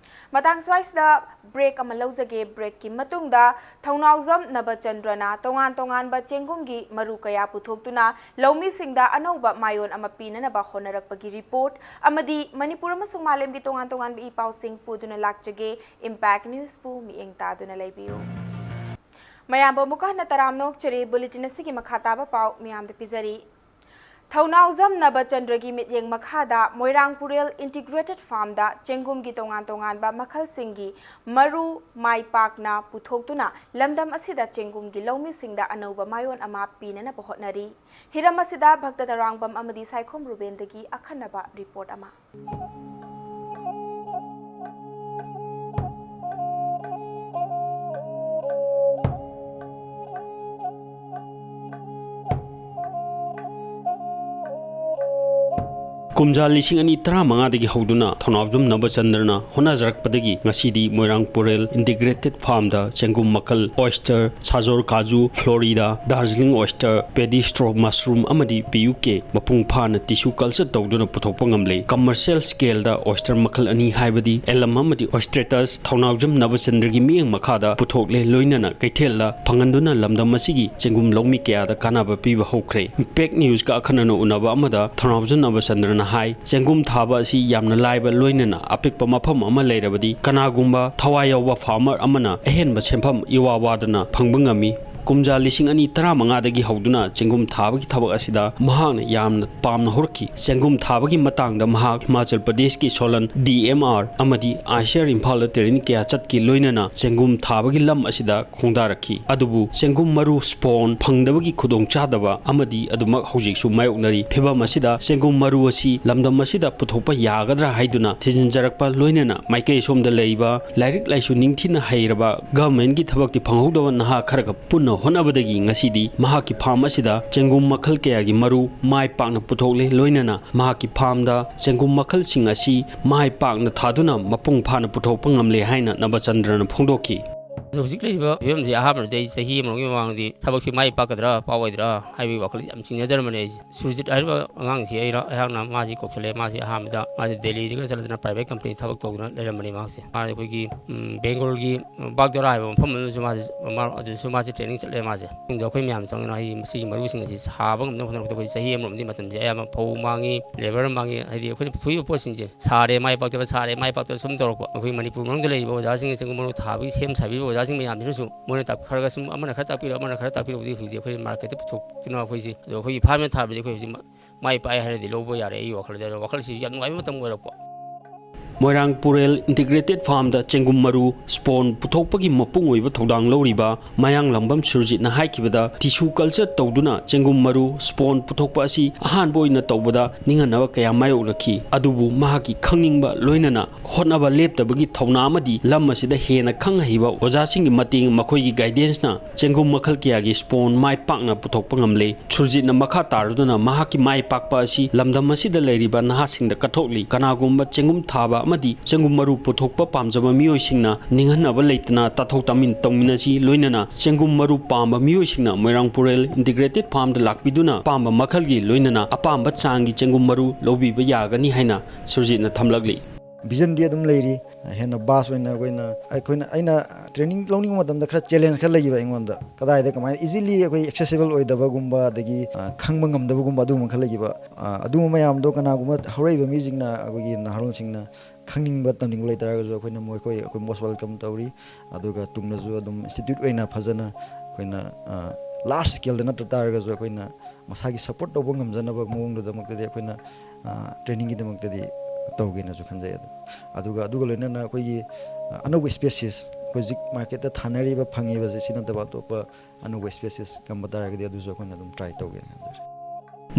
ꯃꯇꯥꯡ ꯁ꯭ꯋꯥꯏꯁꯤꯗ ꯕ꯭ꯔꯦꯛ ꯑꯃ ꯂꯧꯖꯒꯦ꯫ ꯕ꯭ꯔꯦꯛꯀꯤ ꯃꯇꯨꯡꯗ ꯊꯧꯅꯥꯎꯖꯝ ꯅꯕꯆꯟꯗ꯭ꯔꯅ ꯇꯣꯉꯥꯟ ꯇꯣꯉꯥꯟꯕ ꯆꯦꯡꯒꯨꯝꯒꯤ ꯃꯔꯨ ꯀꯌꯥ ꯄꯨꯊꯣꯛꯇꯨꯅ ꯂꯧꯃꯤꯁꯤꯡꯗ ꯑꯅꯧꯕ ꯃꯥꯏꯑꯣꯟ ꯑꯃ ꯄꯤꯅꯅꯕ ꯍꯣꯠꯅꯔꯛꯄꯒꯤ ꯔꯤꯄꯣꯔꯠ ꯑꯃꯗꯤ ꯃꯅꯤꯄꯨꯔ ꯑꯃꯁꯨꯡ ꯃꯥꯂꯦꯝꯒꯤ ꯇꯣꯉꯥꯟ ꯇꯣꯉꯥꯟꯕ ꯏ ꯄꯥꯎꯁꯤꯡ ꯄꯨꯗꯨꯅ ꯂꯥꯛꯆꯒꯦ꯫ ꯏꯝꯄꯦꯛ ꯅ꯭ꯌꯨꯁꯄꯨ ꯃꯤꯠꯌꯦꯡ ꯇꯥꯗꯨꯅ ꯂꯩꯕꯤꯌꯨ꯫ ꯃꯌꯥꯝꯕꯨ ꯑꯃꯨꯛꯀ ꯍꯟꯅ ꯇꯔꯥꯝꯅ ꯑꯣꯛꯆꯔꯤ꯫ ꯕꯨꯂꯦꯇꯤꯟ ꯑꯁꯤꯒꯤ ꯃꯈꯥ ꯇꯥꯕ ꯄꯥꯎ ꯃꯌꯥꯝꯗ ꯄꯤꯖꯔꯤ꯫ ꯊꯧꯅꯥꯎꯖꯝ ꯅꯕꯆꯟꯗ꯭ꯔꯒꯤ ꯃꯤꯠꯌꯦꯡ ꯃꯈꯥꯗ ꯃꯣꯏꯔꯥꯡ ꯄꯨꯔꯦꯜ ꯏꯟꯇꯤꯒ꯭ꯔꯦꯇꯦꯗ ꯐꯥꯔꯝꯗ ꯆꯦꯡꯒꯨꯝꯒꯤ ꯇꯣꯉꯥꯟ ꯇꯣꯉꯥꯟꯕ ꯃꯈꯜꯁꯤꯡꯒꯤ ꯃꯔꯨ ꯃꯥꯏ ꯄꯥꯛꯅ ꯄꯨꯊꯣꯛꯇꯨꯅ ꯂꯝꯗꯝ ꯑꯁꯤꯗ ꯆꯦꯡꯒꯨꯝꯒꯤ ꯂꯧꯃꯤꯁꯤꯡꯗ ꯑꯅꯧꯕ ꯃꯥꯏꯑꯣꯟ ꯑꯃ ꯄꯤꯅꯅꯕ ꯍꯣꯠꯅꯔꯤ꯫ ꯍꯤꯔꯝ ꯑꯁꯤꯗ ꯚꯛꯇ ꯇꯔꯥꯡꯕꯝ ꯑꯃꯗꯤ ꯁꯥꯏꯈꯣꯝ ꯔꯨꯕꯦꯟꯗꯒꯤ ꯑꯈꯟꯅꯕ ꯔꯤꯄꯣꯔꯠ ꯑꯃ꯫ ꯀꯨꯝꯖꯥ ꯂꯤꯁꯤꯡ ꯑꯅꯤ ꯇꯔꯥꯃꯉꯥꯗꯒꯤ ꯍꯧꯗꯨꯅ ꯊꯧꯅꯥꯎꯖꯝ ꯅꯕꯆꯟꯗ꯭ꯔꯅ ꯍꯣꯠꯅꯖꯔꯛꯄꯗꯒꯤ ꯉꯁꯤꯗꯤ ꯃꯣꯏꯔꯥꯡ ꯄꯨꯔꯦꯜ ꯏꯟꯇꯤꯒ꯭ꯔꯦꯇꯦꯠ ꯐꯥꯔꯝꯗ ꯆꯦꯡꯒꯨꯝ ꯃꯈꯜ ꯑꯣꯏꯁꯇꯔ, ꯁꯥꯖꯣꯔ ꯀꯥꯖꯨ, ꯐ꯭ꯂꯣꯔꯤꯗꯥ, ꯗꯥꯔꯖꯤꯂꯤꯡ ꯑꯣꯏꯁꯇꯔ, ꯄꯦꯗꯤ ꯁ꯭ꯇ꯭ꯔꯣ ꯃꯁꯔꯨꯝ ꯑꯃꯗꯤ ꯄꯤ ꯌꯨ ꯀꯦ ꯃꯄꯨꯡ ꯐꯥꯅ ꯇꯤꯁꯨ ꯀꯜꯆꯔ ꯇꯧꯗꯨꯅ ꯄꯨꯊꯣꯛꯄ ꯉꯝꯂꯦ꯫ ꯀꯃꯔꯁꯤꯌꯦꯜ ꯁ꯭ꯀꯦꯜꯗ ꯑꯣꯏꯁꯇꯔ ꯃꯈꯜ ꯑꯅꯤ ꯍꯥꯏꯕꯗꯤ ꯑꯦꯂꯝ ꯑꯃꯗꯤ ꯑꯣꯏꯁꯇ꯭ꯔꯦꯇꯁ ꯊꯧꯅꯥꯎꯖꯝ ꯅꯕꯆꯟꯗ꯭ꯔꯒꯤ ꯃꯤꯠꯌꯦꯡ ꯃꯈꯥꯗ ꯄꯨꯊꯣꯛꯂꯦ, ꯂꯣꯏꯅꯅ ꯀꯩꯊꯦꯜꯗ ꯐꯪꯍꯟꯗꯨꯅ ꯂꯝꯗꯝ ꯑꯁꯤꯒꯤ ꯆꯦꯡꯒꯨꯝ ꯂꯧꯃꯤ ꯀꯌꯥꯗ ꯀꯥꯟꯅꯕ ꯄꯤꯕ ꯍꯧꯈ꯭ꯔꯦ꯫ ꯏꯝꯄꯦꯛ ꯅ꯭ꯌꯨꯁꯀ ꯑꯈꯟꯅꯅ ꯎꯅꯕ ꯑꯃꯗ ꯊꯧꯅꯥꯎꯖꯝ ꯅꯕꯆꯟꯗ꯭ꯔꯅ ꯍꯥꯏ, ꯆꯦꯡꯒꯨꯝ ꯊꯥꯕ ꯑꯁꯤ ꯌꯥꯝꯅ ꯂꯥꯏꯕ, ꯂꯣꯏꯅꯅ ꯑꯄꯤꯛꯄ ꯃꯐꯝ ꯑꯃ ꯂꯩꯔꯕꯗꯤ ꯀꯅꯥꯒꯨꯝꯕ ꯊꯋꯥꯏ ꯌꯥꯎꯕ ꯐꯥꯔꯃꯔ ꯑꯃꯅ ꯑꯍꯦꯟꯕ ꯁꯦꯟꯐꯝ ꯏꯋꯥ ꯋꯥꯗꯅ ꯐꯪꯕ ꯉꯝꯃꯤ꯫ ꯀꯨꯝꯖꯥ ꯂꯤꯁꯤꯡ ꯑꯅꯤ ꯇꯔꯥꯃꯉꯥꯗꯒꯤ ꯍꯧꯗꯨꯅ ꯆꯦꯡꯒꯨꯝ ꯊꯥꯕꯒꯤ ꯊꯕꯛ ꯑꯁꯤꯗ ꯃꯍꯥꯛꯅ ꯌꯥꯝꯅ ꯄꯥꯝꯅ ꯍꯧꯔꯛꯈꯤ꯫ ꯆꯦꯡꯒꯨꯝ ꯊꯥꯕꯒꯤ ꯃꯇꯥꯡꯗ ꯃꯍꯥꯛ ꯍꯤꯃꯥꯆꯜ ꯄ꯭ꯔꯗꯦꯁꯀꯤ ꯁꯣꯂꯟ ꯗꯤ ꯑꯦꯝ ꯑꯥꯔ ꯑꯃꯗꯤ ꯑꯥꯏ ꯁꯤ ꯑꯥꯔ ꯏꯝꯐꯥꯜꯗ ꯇ꯭ꯔꯦꯅꯤꯡ ꯀꯌꯥ ꯆꯠꯈꯤ, ꯂꯣꯏꯅꯅ ꯆꯦꯡꯒꯨꯝ ꯊꯥꯕꯒꯤ ꯂꯝ ꯑꯁꯤꯗ ꯈꯣꯡꯗꯥꯔꯛꯈꯤ꯫ ꯑꯗꯨꯕꯨ ꯆꯦꯡꯒꯨꯝ ꯃꯔꯨ ꯁ꯭ꯄꯣꯟ ꯐꯪꯗꯕꯒꯤ ꯈꯨꯗꯣꯡꯆꯥꯗꯕ ꯑꯃꯗꯤ ꯑꯗꯨꯃꯛ ꯍꯧꯖꯤꯛꯁꯨ ꯃꯥꯌꯣꯛꯅꯔꯤ꯫ ꯐꯤꯚꯝ ꯑꯁꯤꯗ ꯆꯦꯡꯒꯨꯝ ꯃꯔꯨ ꯑꯁꯤ ꯂꯝꯗꯝ ꯑꯁꯤꯗ ꯄꯨꯊꯣꯛꯄ ꯌꯥꯒꯗ꯭ꯔꯥ ꯍꯥꯏꯗꯨꯅ ꯊꯤꯖꯤꯟꯖꯔꯛꯄ, ꯂꯣꯏꯅꯅ ꯃꯥꯏꯀꯩ ꯑꯁꯣꯝꯗ ꯂꯩꯕ ꯂꯥꯏꯔꯤꯛ ꯂꯥꯏꯁꯨ ꯅꯤꯡꯊꯤꯅ ꯍꯩꯔꯕ ꯒꯚꯔꯟꯃꯦꯟꯠꯀꯤ ꯊꯕꯛꯇꯤ ꯐꯪꯍꯧꯗꯕ ꯅꯍꯥ ꯈꯔꯒ ꯄꯨꯟꯅ ꯍꯣꯠꯅꯕꯗꯒꯤ ꯉꯁꯤꯗꯤ ꯃꯍꯥꯛꯀꯤ ꯐꯥꯔꯝ ꯑꯁꯤꯗ ꯆꯦꯡꯒꯨꯝ ꯃꯈꯜ ꯀꯌꯥꯒꯤ ꯃꯔꯨ ꯃꯥꯏ ꯄꯥꯛꯅ ꯄꯨꯊꯣꯛꯂꯦ꯫ ꯂꯣꯏꯅꯅ ꯃꯍꯥꯛꯀꯤ ꯐꯥꯔꯝꯗ ꯆꯦꯡꯒꯨꯝ ꯃꯈꯜꯁꯤꯡ ꯑꯁꯤ ꯃꯥꯏ ꯄꯥꯛꯅ ꯊꯥꯗꯨꯅ ꯃꯄꯨꯡ ꯐꯥꯅ ꯄꯨꯊꯣꯛꯄ ꯉꯝꯂꯦ ꯍꯥꯏꯅ ꯅꯕꯆꯟꯗ꯭ꯔꯅ ꯐꯣꯡꯗꯣꯛꯈꯤ꯫ ꯑꯗꯣ ꯍꯧꯖꯤꯛ ꯂꯩꯔꯤꯕ ꯐꯤꯕꯝꯁꯤ ꯑꯍꯥꯟꯕꯗ ꯑꯩ ꯆꯍꯤ ꯑꯃꯒꯤ ꯃꯃꯥꯡꯗꯤ ꯊꯕꯛꯁꯤ ꯃꯥꯏ ꯄꯥꯛꯀꯗ꯭ꯔꯥ ꯄꯥꯛꯑꯣꯏꯗ꯭ꯔꯥ ꯍꯥꯏꯕꯒꯤ ꯋꯥꯈꯜ ꯌꯥꯝ ꯆꯤꯡꯅꯖꯔꯝꯕꯅꯦ ꯑꯩꯁꯦ꯫ ꯁꯨꯔꯖꯤꯠ ꯍꯥꯏꯔꯤꯕ ꯑꯉꯥꯡꯁꯤ ꯑꯩꯅ, ꯑꯩꯍꯥꯛꯅ ꯃꯥꯁꯤ ꯀꯧꯁꯜꯂꯦ꯫ ꯃꯥꯁꯤ ꯑꯍꯥꯟꯕꯗ ꯃꯥꯁꯤ ꯗꯦꯜꯂꯤꯗꯒ ꯆꯠꯂꯗꯅ ꯄ꯭ꯔꯥꯏꯚꯦꯠ ꯀꯝꯄꯅꯤ ꯊꯕꯛ ꯇꯧꯗꯨꯅ ꯂꯩꯔꯝꯕꯅꯤ꯫ ꯃꯍꯥꯛꯁꯦ ꯃꯥꯁꯦ ꯑꯩꯈꯣꯏꯒꯤ, ꯎꯝ, ꯕꯦꯡꯒ꯭ꯂꯣꯔꯒꯤ ꯕꯥꯒꯗꯣꯔꯥ ꯍꯥꯏꯕ ꯃꯐꯝ ꯑꯃꯗꯁꯨ ꯃꯥꯁꯦ, ꯃꯥ-, ꯑꯗꯨꯁꯨ ꯃꯥꯁꯦ ꯇ꯭ꯔꯦꯅꯤꯡ ꯆꯠꯂꯦ꯫ ꯃꯥꯁꯦ ꯇꯨꯡꯗ ꯑꯩꯈꯣꯏ ꯃꯌꯥꯝ ꯆꯪꯗꯅ ꯍꯥꯏꯗꯤ ꯃꯁꯤꯒꯤ ꯃꯔꯨꯁꯤꯡ ꯑꯁꯤ ꯁꯥꯕ ꯉꯝꯅꯕ ꯍꯣꯠꯅꯔꯛꯄꯗ ꯑꯩꯈꯣꯏ ꯆꯍꯤ ꯑꯃꯔꯣꯝꯗꯤ ꯃꯇꯝꯁꯦ ꯑꯌꯥꯝꯕ ꯐꯧ ꯃꯥꯡꯉꯤ, ꯂꯦꯕꯔ ꯃꯥꯡꯉꯤ, ꯍꯥꯏꯗꯤ ꯑꯩꯈꯣꯏꯅ ꯄꯨꯊꯣꯛꯏꯕ ꯄꯣꯠꯁꯤꯡꯁꯦ ꯁꯥꯔꯦ ꯃꯥꯏ ꯄꯥꯛꯇꯕ, ꯁꯥꯔꯦ ꯃꯥꯏ ꯄꯥꯛꯇꯕ ꯁꯨꯝ ꯇꯧꯔꯛꯄ꯫ ꯑꯩꯈꯣꯏ ꯃꯅꯤꯄꯨꯔ ꯃꯅꯨꯡꯗ ꯂꯩꯔꯤꯕ ꯑꯣꯖꯥꯁꯤꯡ, ꯆꯦꯡꯒꯨꯝ ꯃꯔꯨ ꯊꯥꯕꯒꯤ ꯁꯦꯝ ꯁꯥꯕꯤꯔꯤꯕ ꯑꯣꯖꯥꯁꯤꯡ ꯃꯌꯥꯝꯁꯤꯅꯁꯨ ꯃꯣꯏꯅ ꯇꯥꯛ-, ꯈꯔ ꯈꯔ ꯁꯨꯝ ꯑꯃꯅ ꯈꯔ ꯇꯥꯛꯄꯤꯔꯣ, ꯑꯃꯅ ꯈꯔ ꯇꯥꯛꯄꯤꯔꯣ, ꯍꯧꯖꯤꯛ ꯍꯧꯖꯤꯛ ꯑꯩꯈꯣꯏ ꯃꯥꯔꯀꯦꯠꯇ ꯄꯨꯊꯣꯛꯇꯨꯅ ꯑꯩꯈꯣꯏꯁꯤ, ꯑꯗꯣ ꯑꯩꯈꯣꯏꯒꯤ ꯐꯥꯔꯝꯗ ꯊꯥꯕꯗꯤ ꯑꯩꯈꯣꯏ ꯍꯧꯖꯤꯛ ꯃ-, ꯃꯥꯏ ꯄꯥꯛꯑꯦ ꯍꯥꯏꯅꯗꯤ ꯂꯧꯕ ꯌꯥꯔꯦ ꯑꯩꯒꯤ ꯋꯥꯈꯜꯗ꯫ ꯑꯗꯣ ꯋꯥꯈꯜꯁꯤ ꯌꯥꯝ ꯅꯨꯡꯉꯥꯏꯕ ꯃꯇꯝ ꯑꯣꯏꯔꯛꯄ꯫ ꯃꯣꯏꯔꯥꯡ ꯄꯨꯔꯦꯜ ꯏꯟꯇꯤꯒ꯭ꯔꯦꯇꯦꯠ ꯐꯥꯔꯝꯗ ꯆꯦꯡꯒꯨꯝ ꯃꯔꯨ ꯁ꯭ꯄꯣꯟ ꯄꯨꯊꯣꯛꯄꯒꯤ ꯃꯄꯨꯡ ꯑꯣꯏꯕ ꯊꯧꯗꯥꯡ ꯂꯧꯔꯤꯕ ꯃꯌꯥꯡꯂꯥꯡꯕꯝ ꯁꯨꯔꯖꯤꯠꯅ ꯍꯥꯏꯈꯤꯕꯗ, ꯇꯤꯁꯨ ꯀꯜꯆꯔ ꯇꯧꯗꯨꯅ ꯆꯦꯡꯒꯨꯝ ꯃꯔꯨ ꯁ꯭ꯄꯣꯟ ꯄꯨꯊꯣꯛꯄ ꯑꯁꯤ ꯑꯍꯥꯟꯕ ꯑꯣꯏꯅ ꯇꯧꯕꯗ ꯅꯤꯡꯍꯟꯅꯕ ꯀꯌꯥ ꯃꯥꯌꯣꯛꯅꯈꯤ꯫ ꯑꯗꯨꯕꯨ ꯃꯍꯥꯛꯀꯤ ꯈꯪꯅꯤꯡꯕ, ꯂꯣꯏꯅꯅ ꯍꯣꯠꯅꯕ ꯂꯦꯞꯇꯕꯒꯤ ꯊꯧꯅꯥ ꯑꯃꯗꯤ ꯂꯝ ꯑꯁꯤꯗ ꯍꯦꯟꯅ ꯈꯪ ꯍꯩꯕ ꯑꯣꯖꯥꯁꯤꯡꯒꯤ ꯃꯇꯦꯡ, ꯃꯈꯣꯏꯒꯤ ꯒꯥꯏꯗꯦꯟꯁꯅ ꯆꯦꯡꯒꯨꯝ ꯃꯈꯜ ꯀꯌꯥꯒꯤ ꯁ꯭ꯄꯣꯟ ꯃꯥꯏ ꯄꯥꯛꯅ ꯄꯨꯊꯣꯛꯄ ꯉꯝꯂꯦ꯫ ꯁꯨꯔꯖꯤꯠꯅ ꯃꯈꯥ ꯇꯥꯔꯗꯨꯅ ꯃꯍꯥꯛꯀꯤ ꯃꯥꯏ ꯄꯥꯛꯄ ꯑꯁꯤ ꯂꯝꯗꯝ ꯑꯁꯤꯗ ꯂꯩꯔꯤꯕ ꯅꯍꯥꯁꯤꯡꯗ ꯀꯠꯊꯣꯛꯂꯤ꯫ ꯀꯅꯥꯒꯨꯝꯕ ꯆꯦꯡꯒꯨꯝ ꯊꯥꯕ ꯑꯃꯗꯤ ꯆꯦꯡꯒꯨꯝ ꯃꯔꯨ ꯄꯨꯊꯣꯛꯄ ꯄꯥꯝꯖꯕ ꯃꯤꯑꯣꯏꯁꯤꯡꯅ ꯅꯤꯡꯍꯟꯅꯕ ꯂꯩꯇꯅ ꯇꯥꯊꯣꯛ ꯇꯥꯃꯤꯟ ꯇꯧꯃꯤꯟꯅꯁꯤ, ꯂꯣꯏꯅꯅ ꯆꯦꯡꯒꯨꯝ ꯃꯔꯨ ꯄꯥꯝꯕ ꯃꯤꯑꯣꯏꯁꯤꯡꯅ ꯃꯣꯏꯔꯥꯡ ꯄꯨꯔꯦꯜ ꯏꯟꯇꯤꯒ꯭ꯔꯦꯇꯦꯠ ꯐꯥꯔꯝꯗ ꯂꯥꯛꯄꯤꯗꯨꯅ ꯑꯄꯥꯝꯕ ꯃꯈꯜꯒꯤ, ꯂꯣꯏꯅꯅ ꯑꯄꯥꯝꯕ ꯆꯥꯡꯒꯤ ꯆꯦꯡꯒꯨꯝ ꯃꯔꯨ ꯂꯧꯕꯤꯕ ꯌꯥꯒꯅꯤ ꯍꯥꯏꯅ ꯁꯨꯔꯖꯤꯠꯅ ꯊꯝꯂꯛꯂꯤ꯫ ꯚꯤꯖꯟꯗꯤ ꯑꯗꯨꯝ ꯂꯩꯔꯤ꯫ ꯍꯦꯟꯅ ꯚꯥꯁ ꯑꯣꯏꯅ ꯑꯩꯈꯣꯏꯅ, ꯑꯩꯈꯣꯏꯅ, ꯑꯩꯅ ꯇ꯭ꯔꯦꯅꯤꯡ ꯂꯧꯅꯤꯡꯕ ꯃꯇꯝꯗ ꯈꯔ ꯆꯦꯂꯦꯟꯖ ꯈꯔ ꯂꯩꯈꯤꯕ ꯑꯩꯉꯣꯟꯗ, ꯀꯗꯥꯏꯗ ꯀꯃꯥꯏꯅ ꯏꯖꯤꯂꯤ ꯑꯩꯈꯣꯏ ꯑꯦꯛꯁꯦꯁꯤꯕꯜ ꯑꯣꯏꯗꯕꯒꯨꯝꯕ, ꯑꯗꯒꯤ ꯑ, ꯈꯪꯕ ꯉꯝꯗꯕꯒꯨꯝꯕ, ꯑꯗꯨꯒꯨꯝꯕ ꯈꯔ ꯂꯩꯈꯤꯕ꯫ ꯑ, ꯑꯗꯨꯒꯨꯝꯕ ꯃꯌꯥꯝꯗꯣ ꯀꯅꯥꯒꯨꯝꯕ ꯍꯧꯔꯛꯏꯕ ꯃꯤꯁꯤꯡꯅ, ꯑꯩꯈꯣꯏꯒꯤ ꯅꯍꯥꯔꯣꯜꯁꯤꯡꯅ ꯈꯪꯅꯤꯡꯕ ꯇꯝꯅꯤꯡꯕ ꯂꯩꯇꯥꯔꯒꯁꯨ ꯑꯩꯈꯣꯏꯅ ꯃꯈꯣꯏ, ꯑꯩꯈꯣꯏ ꯃꯣꯁ ꯋꯦꯜꯀꯝ ꯇꯧꯔꯤ꯫ ꯑꯗꯨꯒ ꯇꯨꯡꯗꯁꯨ ꯑꯗꯨꯝ ꯏꯟꯁꯇꯤꯇ꯭ꯌꯨꯠ ꯑꯣꯏꯅ ꯐꯖꯅ ꯑꯩꯈꯣꯏꯅ ꯂꯥꯔꯖ ꯁ꯭ꯀꯦꯜꯗ ꯅꯠꯇ ꯇꯥꯔꯒꯁꯨ ꯑꯩꯈꯣꯏꯅ ꯃꯁꯥꯒꯤ ꯁꯞꯄꯣꯔꯠ ꯇꯧꯕ ꯉꯝꯖꯅꯕ ꯃꯑꯣꯡꯗꯨꯗꯃꯛꯇꯗꯤ ꯑꯩꯈꯣꯏꯅ ꯇ꯭ꯔꯦꯅꯤꯡꯒꯤꯗꯃꯛꯇꯗꯤ ꯇꯧꯒꯦꯅꯁꯨ ꯈꯟꯖꯩ꯫ ꯑꯗꯨ, ꯑꯗꯨꯒ, ꯑꯗꯨꯒ ꯂꯣꯏꯅꯅ ꯑꯩꯈꯣꯏꯒꯤ ꯑ, ꯑꯅꯧꯕ ꯁ꯭ꯄꯦꯁꯤꯁ, ꯍꯧꯖꯤꯛ ꯃꯥꯔꯀꯦꯠꯇ ꯊꯥꯅꯔꯤꯕ, ꯐꯪꯉꯤꯕꯁꯦ, ꯁꯤ ꯅꯠꯇꯕ ꯑꯇꯣꯞꯄ ꯑꯅꯧꯕ ꯁ꯭ꯄꯦꯁꯤꯁ ꯀꯝꯕ ꯇꯥꯔꯒꯗꯤ ꯑꯗꯨꯁꯨ ꯑꯩꯈꯣꯏꯅ ꯑꯗꯨꯝ ꯇ꯭ꯔꯥꯏ ꯇꯧꯒꯦꯅ ꯈꯟꯖꯔꯤ꯫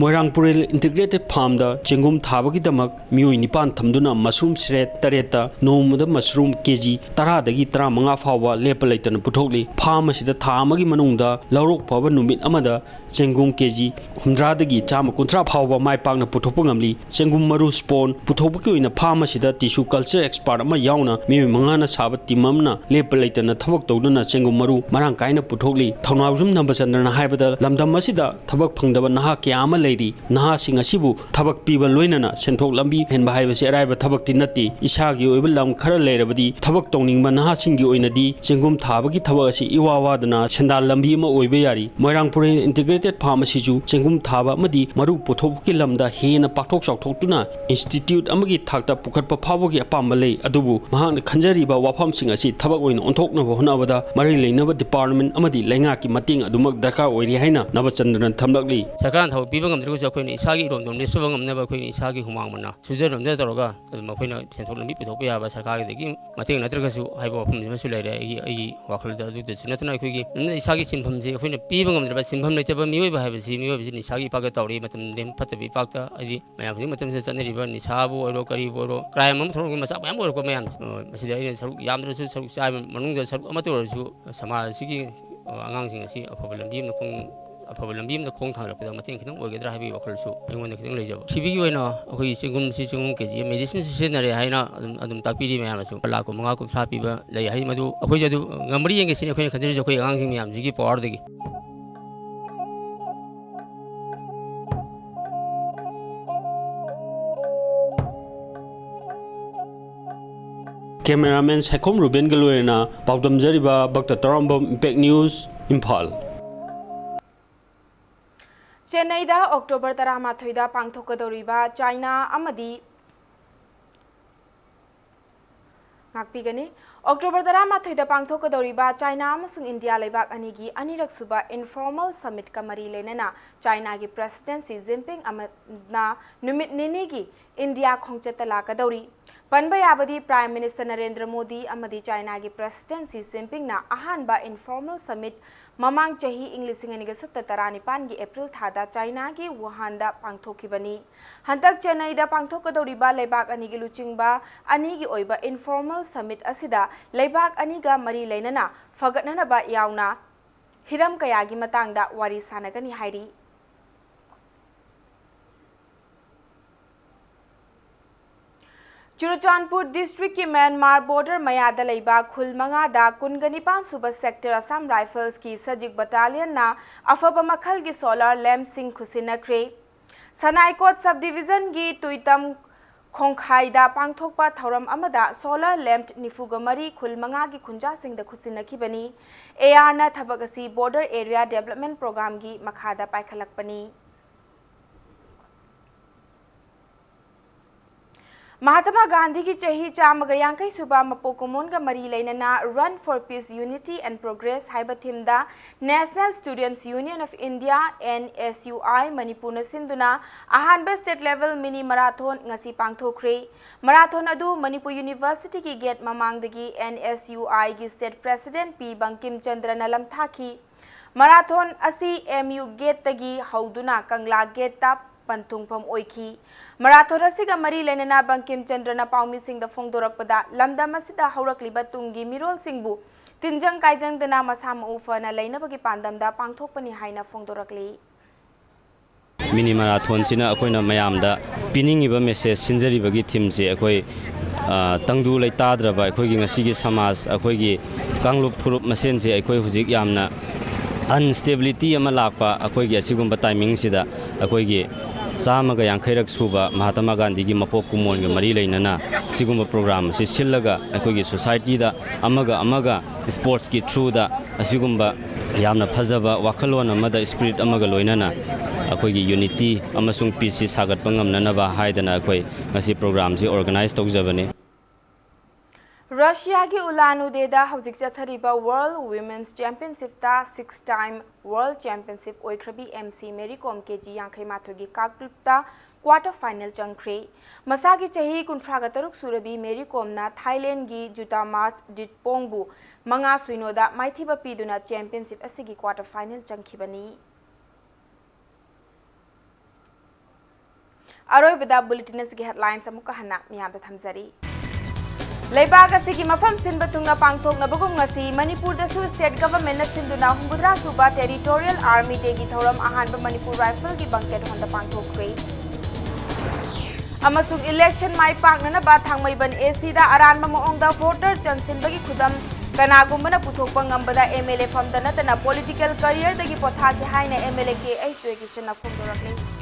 ꯃꯣꯏꯔꯥꯡ ꯄꯨꯔꯦꯜ ꯏꯟꯇꯤꯒ꯭ꯔꯦꯇꯦꯠ ꯐꯥꯔꯝꯗ ꯆꯦꯡꯒꯨꯝ ꯊꯥꯕꯒꯤꯗꯃꯛ ꯃꯤꯑꯣꯏ ꯅꯤꯄꯥꯟ ꯊꯝꯗꯨꯅ ꯃꯁꯔꯨꯝ ꯁ꯭ꯔꯦꯠ ꯇꯔꯦꯠꯇ ꯅꯣꯡꯃꯗ ꯃꯁꯔꯨꯝ ꯀꯦꯖꯤ ꯇꯔꯥꯗꯒꯤ ꯇꯔꯥꯃꯉꯥ ꯐꯥꯎꯕ ꯂꯦꯞꯄ ꯂꯩꯇꯅ ꯄꯨꯊꯣꯛꯂꯤ꯫ ꯐꯥꯔꯝ ꯑꯁꯤꯗ ꯊꯥ ꯑꯃꯒꯤ ꯃꯅꯨꯡꯗ ꯂꯧꯔꯣꯛ ꯐꯕ ꯅꯨꯃꯤꯠ ꯑꯃꯗ ꯆꯦꯡꯒꯨꯝ ꯀꯦꯖꯤ ꯍꯨꯝꯗ꯭ꯔꯥꯗꯒꯤ ꯆꯥꯝꯃ ꯀꯨꯟꯊ꯭ꯔꯥ ꯐꯥꯎꯕ ꯃꯥꯏ ꯄꯥꯛꯅ ꯄꯨꯊꯣꯛꯄ ꯉꯝꯂꯤ꯫ ꯆꯦꯡꯒꯨꯝ ꯃꯔꯨ ꯁ꯭ꯄꯣꯟ ꯄꯨꯊꯣꯛꯄꯒꯤ ꯑꯣꯏꯅ ꯐꯥꯔꯝ ꯑꯁꯤꯗ ꯇꯤꯁꯨ ꯀꯜꯆꯔ ꯑꯦꯛꯁꯄꯥꯔꯠ ꯑꯃ ꯌꯥꯎꯅ ꯃꯤꯑꯣꯏ ꯃꯉꯥꯅ ꯁꯥꯕ ꯇꯤꯝ ꯑꯃꯅ ꯂꯦꯞꯄ ꯂꯩꯇꯅ ꯊꯕꯛ ꯇꯧꯗꯨꯅ ꯆꯦꯡꯒꯨꯝ ꯃꯔꯨ ꯃꯔꯥꯡ ꯀꯥꯏꯅ ꯄꯨꯊꯣꯛꯂꯤ꯫ ꯊꯧꯅꯥꯎꯖꯝ ꯅꯕꯆꯟꯗ꯭ꯔꯅ ꯍꯥꯏꯕꯗ, ꯂꯝꯗꯝ ꯑꯁꯤꯗ ꯊꯕꯛ ꯐꯪꯗꯕ ꯅꯍꯥ ꯀꯌꯥ ꯑꯃ ꯂꯩꯔꯤ꯫ ꯅꯍꯥꯁꯤꯡ ꯑꯁꯤꯕꯨ ꯊꯕꯛ ꯄꯤꯕ ꯂꯣꯏꯅꯅ ꯁꯦꯟꯊꯣꯛ ꯂꯝꯕꯤ ꯍꯦꯟꯕ ꯍꯥꯏꯕꯁꯤ ꯑꯔꯥꯏꯕ ꯊꯕꯛꯇꯤ ꯅꯠꯇꯦ꯫ ꯏꯁꯥꯒꯤ ꯑꯣꯏꯕ ꯂꯝ ꯈꯔ ꯂꯩꯔꯕꯗꯤ ꯊꯕꯛ ꯇꯧꯅꯤꯡꯕ ꯅꯍꯥꯁꯤꯡꯒꯤ ꯑꯣꯏꯅꯗꯤ ꯆꯦꯡꯒꯨꯝ ꯊꯥꯕꯒꯤ ꯊꯕꯛ ꯑꯁꯤ ꯏꯋꯥ ꯋꯥꯗꯅ ꯁꯦꯟꯗꯥꯟ ꯂꯝꯕꯤ ꯑꯃ ꯑꯣꯏꯕ ꯌꯥꯔꯤ꯫ ꯃꯣꯏꯔꯥꯡ ꯄꯨꯔꯦꯜ ꯏꯟꯇꯤꯒ꯭ꯔꯦꯇꯦꯠ ꯐꯥꯔꯝ ꯑꯁꯤꯁꯨ ꯆꯦꯡꯒꯨꯝ ꯊꯥꯕ ꯑꯃꯗꯤ ꯃꯔꯨ ꯄꯨꯊꯣꯛꯄꯒꯤ ꯂꯝꯗ ꯍꯦꯟꯅ ꯄꯥꯛꯊꯣꯛ ꯆꯥꯎꯊꯣꯛꯇꯨꯅ ꯏꯟꯁꯇꯤꯇ꯭ꯌꯨꯠ ꯑꯃꯒꯤ ꯊꯥꯛꯇ ꯄꯨꯈꯠꯄ ꯐꯥꯎꯕꯒꯤ ꯑꯄꯥꯝꯕ ꯂꯩ꯫ ꯑꯗꯨꯕꯨ ꯃꯍꯥꯛꯅ ꯈꯟꯖꯔꯤꯕ ꯋꯥꯐꯝꯁꯤꯡ ꯑꯁꯤ ꯊꯕꯛ ꯑꯣꯏꯅ ꯑꯣꯟꯊꯣꯛꯅꯕ ꯍꯣꯠꯅꯕꯗ ꯃꯔꯤ ꯂꯩꯅꯕ ꯗꯤꯄꯥꯔꯠꯃꯦꯟ ꯑꯃꯗꯤ ꯂꯩꯉꯥꯛꯀꯤ ꯃꯇꯦꯡ ꯑꯗꯨꯃꯛ ꯗꯔꯀꯥꯔ ꯑꯣꯏꯔꯤ ꯍꯥꯏꯅ ꯅꯕꯆꯟꯗ꯭ꯔꯅ ꯊꯝꯂꯛꯂꯤ꯫ ꯁꯔꯀꯥꯔꯅ ꯊꯕꯛ ꯄꯤꯕ ꯉꯝꯗ꯭ꯔꯒꯁꯨ ꯑꯩꯈꯣꯏꯅ ꯏꯁꯥꯒꯤ ꯏꯔꯣꯝꯗꯣꯝ ꯂꯦꯞꯆꯕ ꯉꯝꯅꯕ ꯑꯩꯈꯣꯏꯅ ꯏꯁꯥꯒꯤ ꯍꯨꯃꯥꯡ ꯃꯅꯥ ꯁꯨꯖꯔꯣꯝꯗ ꯇꯧꯔꯒ ꯑꯗꯨꯝ ꯑꯩꯈꯣꯏꯅ ꯁꯦꯟꯊꯣꯛ ꯂꯝꯕꯤ ꯄꯨꯊꯣꯛꯄ ꯌꯥꯕ ꯁꯔꯀꯥꯔꯒꯤꯗꯒꯤ ꯃꯇꯦꯡ ꯅꯠꯇ꯭ꯔꯒꯁꯨ ꯍꯥꯏꯕ ꯋꯥꯐꯝꯁꯤꯃꯁꯨ ꯂꯩꯔꯦ ꯑꯩꯒꯤ, ꯑꯩꯒꯤ ꯋꯥꯈꯜꯗ꯫ ꯑꯗꯨꯗꯁꯨ ꯅꯠꯇꯅ ꯑꯩꯈꯣꯏꯒꯤ ꯑꯗꯨꯝ ꯏꯁꯥꯒꯤ ꯁꯤꯟꯐꯝꯁꯤ ꯑꯩꯈꯣꯏꯅ ꯄꯤꯕ ꯉꯝꯗ꯭ꯔꯕ, ꯁꯤꯟꯐꯝ ꯂꯩꯇꯕ ꯃꯤꯑꯣꯏꯕ ꯍꯥꯏꯕꯁꯤ, ꯃꯤꯑꯣꯏꯕꯁꯤ ꯅꯤꯁꯥꯒꯤ ꯏꯄꯥꯛꯇ ꯇꯧꯔꯤ꯫ ꯃꯇꯝ ꯂꯦꯟ ꯐꯠꯇꯕ ꯏꯄꯥꯛꯇ, ꯍꯥꯏꯗꯤ ꯃꯌꯥꯝ ꯍꯧꯖꯤꯛ ꯃꯇꯝꯁꯤꯗ ꯆꯠꯅꯔꯤꯕ ꯅꯤꯁꯥꯕꯨ ꯑꯣꯏꯔꯣ, ꯀꯔꯤꯕꯨ ꯑꯣꯏꯔꯣ, ꯀ꯭ꯔꯥꯏꯝ ꯑꯃ ꯊꯣꯛꯂꯛꯄ ꯃꯆꯥ ꯃꯌꯥꯝ ꯑꯣꯏꯔꯛꯄ ꯃꯌꯥꯝꯁꯦ, ꯑ, ꯃꯁꯤꯗ ꯑꯩꯅ ꯁꯔꯨꯛ ꯌꯥꯝꯗ꯭ꯔꯁꯨ ꯁꯔꯨꯛ ꯆꯥꯕ ꯃꯅꯨꯡꯗ ꯁꯔꯨꯛ ꯑꯃꯠꯇ ꯑꯣꯏꯔꯁꯨ ꯁꯃꯥꯖ ꯑꯁꯤꯒꯤ, ꯑ, ꯑꯉꯥꯡꯁꯤꯡ ꯑꯁꯤ ꯑꯐꯕ ꯂꯝꯕꯤ ꯑꯃꯗ ꯈꯣꯡ, ꯑꯐꯕ ꯂꯝꯕꯤ ꯑꯃꯗ ꯈꯣꯡ ꯊꯥꯡꯒꯠꯂꯛꯄꯗ ꯃꯇꯦꯡ ꯈꯤꯇꯪ ꯑꯣꯏꯒꯗ꯭ꯔꯥ ꯍꯥꯏꯕꯒꯤ ꯋꯥꯈꯜꯁꯨ ꯑꯩꯉꯣꯟꯗ ꯈꯤꯇꯪ ꯂꯩꯖꯕ꯫ ꯁꯤꯕꯤꯒꯤ ꯑꯣꯏꯅ ꯑꯩꯈꯣꯏꯒꯤ ꯆꯦꯡꯒꯨꯝꯁꯤ ꯆꯦꯡꯒꯨꯝ ꯀꯦ ꯖꯤ ꯃꯦꯗꯤꯁꯤꯟꯁꯨ ꯁꯤꯖꯤꯟꯅꯔꯦ ꯍꯥꯏꯅ ꯑꯗꯨꯝ, ꯑꯗꯨꯝ ꯇꯥꯛꯄꯤꯔꯤ ꯃꯌꯥꯝꯅꯁꯨ꯫ ꯂꯥꯈ ꯀꯨꯟꯃꯉꯥ, ꯀꯨꯟꯊ꯭ꯔꯥ ꯄꯤꯕ ꯂꯩ ꯍꯥꯏ, ꯃꯗꯨ ꯑꯩꯈꯣꯏꯁꯨ ꯑꯗꯨ ꯉꯝꯕ꯭ꯔꯥ ꯌꯦꯡꯒꯦ ꯁꯤꯅꯤ ꯑꯩꯈꯣꯏꯅ ꯈꯟꯖꯔꯤꯁꯦ, ꯑꯩꯈꯣꯏ ꯑꯉꯥꯡꯁꯤꯡ ꯃꯌꯥꯝꯁꯤꯒꯤ ꯄꯋꯥꯔꯗꯒꯤ꯫ ꯀꯦꯃꯦꯔꯥꯃꯦꯟ ꯁꯥꯏꯈꯣꯝ ꯔꯨꯕꯦꯟꯒ ꯂꯣꯏꯅꯅ ꯄꯥꯎꯗꯝꯖꯔꯤꯕ ꯚꯛꯇ ꯇꯔꯥꯝꯕꯝ, ꯏꯝꯄꯦꯛ ꯅ꯭ꯌꯨꯁ, ꯏꯝꯐꯥꯜ꯫ ꯆꯦꯟꯅꯩꯗ ꯑꯣꯛꯇꯣꯕꯔ ꯇꯔꯥꯃꯥꯊꯣꯏꯗ ꯄꯥꯡꯊꯣꯛꯀꯗꯧꯔꯤꯕ ꯆꯥꯏꯅꯥ ꯑꯃꯗꯤ, ꯉꯥꯛꯄꯤꯒꯅꯤ꯫ ꯑꯣꯛꯇꯣꯕꯔ ꯇꯔꯥꯃꯥꯊꯣꯏꯗ ꯄꯥꯡꯊꯣꯛꯀꯗꯧꯔꯤꯕ ꯆꯥꯏꯅꯥ ꯑꯃꯁꯨꯡ ꯏꯟꯗꯤꯌꯥ ꯂꯩꯕꯥꯛ ꯑꯅꯤꯒꯤ ꯑꯅꯤꯔꯛꯁꯨꯕ informal summitꯀ ꯃꯔꯤ ꯂꯩꯅꯅ ꯆꯥꯏꯅꯥꯒꯤ President Xi Jinping ꯑꯃꯅ ꯅꯨꯃꯤꯠ ꯅꯤꯅꯤꯒꯤ ꯏꯟꯗꯤꯌꯥ ꯈꯣꯡꯆꯠꯇ ꯂꯥꯛꯀꯗꯧꯔꯤ꯫ ꯄꯟꯕ ꯌꯥꯕꯗꯤ, Prime Minister ꯅꯔꯦꯟꯗ꯭ꯔ ꯃꯣꯗꯤ ꯑꯃꯗꯤ ꯆꯥꯏꯅꯥꯒꯤ President Xi Jinpingꯅ ꯑꯍꯥꯟꯕ informal summit ꯃꯃꯥꯡ ꯆꯍꯤ ꯏꯪ ꯂꯤꯁꯤꯡ ꯑꯅꯤꯒ ꯁꯨꯞꯅ ꯇꯔꯥꯅꯤꯄꯥꯟꯒꯤ ꯑꯦꯄ꯭ꯔꯤꯜ ꯊꯥꯗ ꯆꯥꯏꯅꯥꯒꯤ ꯋꯨꯍꯥꯟꯗ ꯄꯥꯡꯊꯣꯛꯈꯤꯕꯅꯤ꯫ ꯍꯟꯗꯛ ꯆꯦꯟꯅꯩꯗ ꯄꯥꯡꯊꯣꯛꯀꯗꯧꯔꯤꯕ ꯂꯩꯕꯥꯛ ꯑꯅꯤꯒꯤ ꯂꯨꯆꯤꯡꯕ ꯑꯅꯤꯒꯤ ꯑꯣꯏꯕ informal summit ꯑꯁꯤꯗ ꯂꯩꯕꯥꯛ ꯑꯅꯤꯒ ꯃꯔꯤ ꯂꯩꯅꯅ ꯐꯒꯠꯅꯅꯕ ꯌꯥꯎꯅ ꯍꯤꯔꯝ ꯀꯌꯥꯒꯤ ꯃꯇꯥꯡꯗ ꯋꯥꯔꯤ ꯁꯥꯟꯅꯒꯅꯤ ꯍꯥꯏꯔꯤ꯫ ꯆꯨꯔꯆꯥꯟꯄꯨꯔ districtꯀꯤ ꯃ꯭ꯌꯥꯟꯃꯥꯔ border ꯃꯌꯥꯗ ꯂꯩꯕ ꯈꯨꯜ ꯃꯉꯥꯗ ꯀꯨꯟꯒ ꯅꯤꯄꯥꯟ ꯁꯨꯕ Sector Assam Riflesꯀꯤ ꯁꯖꯤꯛ battalionꯅ ꯑꯐꯕ ꯃꯈꯜꯒꯤ solar lampꯁꯤꯡ ꯈꯨꯠꯁꯤꯟꯅꯈ꯭ꯔꯦ꯫ ꯁꯅꯥꯏꯀꯣꯠ subdivisionꯒꯤ ꯇꯨꯏꯇꯝ ꯈꯣꯡꯈꯥꯏꯗ ꯄꯥꯡꯊꯣꯛꯄ ꯊꯧꯔꯝ ꯑꯃꯗ solar lamp ꯅꯤꯐꯨꯒ ꯃꯔꯤ ꯈꯨꯜ ꯃꯉꯥꯒꯤ ꯈꯨꯟꯖꯥꯁꯤꯡꯗ ꯈꯨꯠꯁꯤꯟꯅꯈꯤꯕꯅꯤ꯫ ARꯅ ꯊꯕꯛ ꯑꯁꯤ Border Area Development Programmeꯒꯤ ꯃꯈꯥꯗ ꯄꯥꯏꯈꯠꯂꯛꯄꯅꯤ꯫ ꯃꯍꯥꯇꯃꯥ ꯒꯥꯟꯙꯤꯒꯤ ꯆꯍꯤ ꯆꯥꯝꯃꯒ ꯌꯥꯡꯈꯩ ꯁꯨꯕ ꯃꯄꯣꯛ ꯀꯨꯝꯑꯣꯟꯒ ꯃꯔꯤ ꯂꯩꯅꯅ Run for Peace, Unity and Progress ꯍꯥꯏꯕ ꯊꯤꯝꯗ National Students Union of India, N S U I, ꯃꯅꯤꯄꯨꯔꯅ ꯁꯤꯟꯗꯨꯅ ꯑꯍꯥꯟꯕ state level mini marathon ꯉꯁꯤ ꯄꯥꯡꯊꯣꯛꯈ꯭ꯔꯦ꯫ Marathon ꯑꯗꯨ ꯃꯅꯤꯄꯨꯔ ꯌꯨꯅꯤꯚꯔꯁꯤꯇꯤꯒꯤ gate ꯃꯃꯥꯡꯗꯒꯤ N S U I ꯒꯤ state president P Bangkim ꯆꯟꯗ꯭ꯔꯅ ꯂꯝꯊꯥꯈꯤ꯫ Marathon ꯑꯁꯤ M U gate ꯇꯒꯤ ꯍꯧꯗꯨꯅ ꯀꯪꯂꯥ gate ꯇ ꯄꯟꯊꯨꯡꯐꯝ ꯑꯣꯏꯈꯤ꯫ Marathon ꯑꯁꯤꯒ ꯃꯔꯤ ꯂꯩꯅꯅ ꯕꯪꯀꯤꯝ ꯆꯟꯗ꯭ꯔꯅ ꯄꯥꯎꯃꯤꯁꯤꯡꯗ ꯐꯣꯡꯗꯣꯔꯛꯄꯗ, ꯂꯝꯗꯝ ꯑꯁꯤꯗ ꯍꯧꯔꯛꯂꯤꯕ ꯇꯨꯡꯒꯤ ꯃꯤꯔꯣꯜꯁꯤꯡꯕꯨ ꯇꯤꯟꯖꯪ ꯀꯥꯏꯖꯪꯗꯅ ꯃꯁꯥ ꯃꯎ ꯐꯅ ꯂꯩꯅꯕꯒꯤ ꯄꯥꯟꯗꯝꯗ ꯄꯥꯡꯊꯣꯛꯄꯅꯤ ꯍꯥꯏꯅ ꯐꯣꯡꯗꯣꯔꯛꯂꯤ꯫ Mini marathon ꯁꯤꯅ ꯑꯩꯈꯣꯏꯅ ꯃꯌꯥꯝꯗ ꯄꯤꯅꯤꯡꯉꯤꯕ message, ꯁꯤꯟꯖꯔꯤꯕꯒꯤ theme ꯁꯦ ꯑꯩꯈꯣꯏ, ꯑ, ꯇꯪꯗꯨ ꯂꯩꯇꯥꯗ꯭ꯔꯕ ꯑꯩꯈꯣꯏꯒꯤ ꯉꯁꯤꯒꯤ ꯁꯃꯥꯖ, ꯑꯩꯈꯣꯏꯒꯤ ꯀꯥꯡꯂꯨꯞ ꯐꯨꯔꯨꯞ ꯃꯁꯦꯟꯁꯦ ꯑꯩꯈꯣꯏ ꯍꯧꯖꯤꯛ ꯌꯥꯝꯅ instability ꯑꯃ ꯂꯥꯛꯄ ꯑꯩꯈꯣꯏꯒꯤ ꯑꯁꯤꯒꯨꯝꯕ timing ꯁꯤꯗ ꯑꯩꯈꯣꯏꯒꯤ ꯆꯥꯝꯃꯒ ꯌꯥꯡꯈꯩꯔꯛ ꯁꯨꯕ ꯃꯍꯥꯇꯃꯥ ꯒꯥꯟꯙꯤꯒꯤ ꯃꯄꯣꯛ ꯀꯨꯝꯑꯣꯟꯒ ꯃꯔꯤ ꯂꯩꯅꯅ ꯁꯤꯒꯨꯝꯕ program ꯑꯁꯤ ꯁꯤꯜꯂꯒ ꯑꯩꯈꯣꯏꯒꯤ society ꯗ ꯑꯃꯒ ꯑꯃꯒ sports ꯀꯤ through ꯗ ꯑꯁꯤꯒꯨꯝꯕ ꯌꯥꯝꯅ ꯐꯖꯕ ꯋꯥꯈꯜꯂꯣꯟ ꯑꯃꯗ spirit ꯑꯃꯒ ꯂꯣꯏꯅꯅ ꯑꯩꯈꯣꯏꯒꯤ unity ꯑꯃꯁꯨꯡ peace ꯁꯤ ꯁꯥꯒꯠꯄ ꯉꯝꯅꯅꯕ ꯍꯥꯏꯗꯅ ꯑꯩꯈꯣꯏ ꯉꯁꯤ program ꯁꯤ organize ꯇꯧꯖꯕꯅꯤ꯫ ꯔꯁꯤꯌꯥꯒꯤ ꯎꯂꯥꯟ ꯎꯗꯦꯗ ꯍꯧꯖꯤꯛ ꯆꯠꯊꯔꯤꯕ World Women's Championship ꯇ six time World Championship ꯑꯣꯏꯈ꯭ꯔꯕꯤ M C Mary ꯀꯣꯝ K G ꯌꯥꯡꯈꯩ ꯃꯥꯊꯣꯏꯒꯤ ꯀꯥꯡꯂꯨꯞꯇ quarter final ꯆꯪꯈ꯭ꯔꯦ꯫ ꯃꯁꯥꯒꯤ ꯆꯍꯤ ꯀꯨꯟꯊ꯭ꯔꯥꯒ ꯇꯔꯨꯛ ꯁꯨꯔꯕꯤ ꯃꯦꯔꯤ ꯀꯣꯝꯅ ꯊꯥꯏꯂꯦꯟꯒꯤ ꯖꯨꯇꯥꯃꯥꯁ ꯗꯤꯠꯄꯣꯡꯕꯨ ꯃꯉꯥ ꯁꯤꯅꯣꯗ ꯃꯥꯏꯊꯤꯕ ꯄꯤꯗꯨꯅ championship ꯑꯁꯤꯒꯤ quarter final ꯆꯪꯈꯤꯕꯅꯤ꯫ ꯑꯔꯣꯏꯕꯗ bulletin ꯑꯁꯤꯒꯤ headlines ꯑꯃꯨꯛꯀ ꯍꯟꯅ ꯃꯤꯌꯥꯝꯗ ꯊꯝꯖꯔꯤ꯫ ꯂꯩꯕꯥꯛ ꯑꯁꯤꯒꯤ ꯃꯐꯝ ꯁꯤꯟꯕ ꯊꯨꯡꯅ ꯄꯥꯡꯊꯣꯛꯅꯕꯒꯨꯝ ꯉꯁꯤ ꯃꯅꯤꯄꯨꯔꯗꯁꯨ state government ꯅ ꯁꯤꯟꯗꯨꯅ ꯍꯨꯝꯐꯨꯇꯔꯥ ꯁꯨꯕ Territorial Army Day ꯒꯤ ꯊꯧꯔꯝ ꯑꯍꯥꯟꯕ ꯃꯅꯤꯄꯨꯔ Rifle ꯒꯤ banquet hall ꯗ ꯄꯥꯡꯊꯣꯛꯈ꯭ꯔꯦ꯫ ꯑꯃꯁꯨꯡ election my ꯄꯥꯛꯅꯅꯕ Thangmeiband A C ꯗ ꯑꯔꯥꯟꯕ ꯃꯑꯣꯡꯗ voter ꯆꯟꯁꯤꯟꯕꯒꯤ ꯈꯨꯗꯝ ꯀꯅꯥꯒꯨꯝꯕꯅ ꯄꯨꯊꯣꯛꯄ ꯉꯝꯕꯗ M L A ꯐꯝꯗ ꯅꯠꯇꯅ political career ꯗꯒꯤ ꯄꯣꯊꯥꯒꯦ ꯍꯥꯏꯅ M L A K H ꯖꯣꯏꯀꯤꯁꯟꯅ ꯐꯣꯡꯗꯣꯔꯛꯂꯤ꯫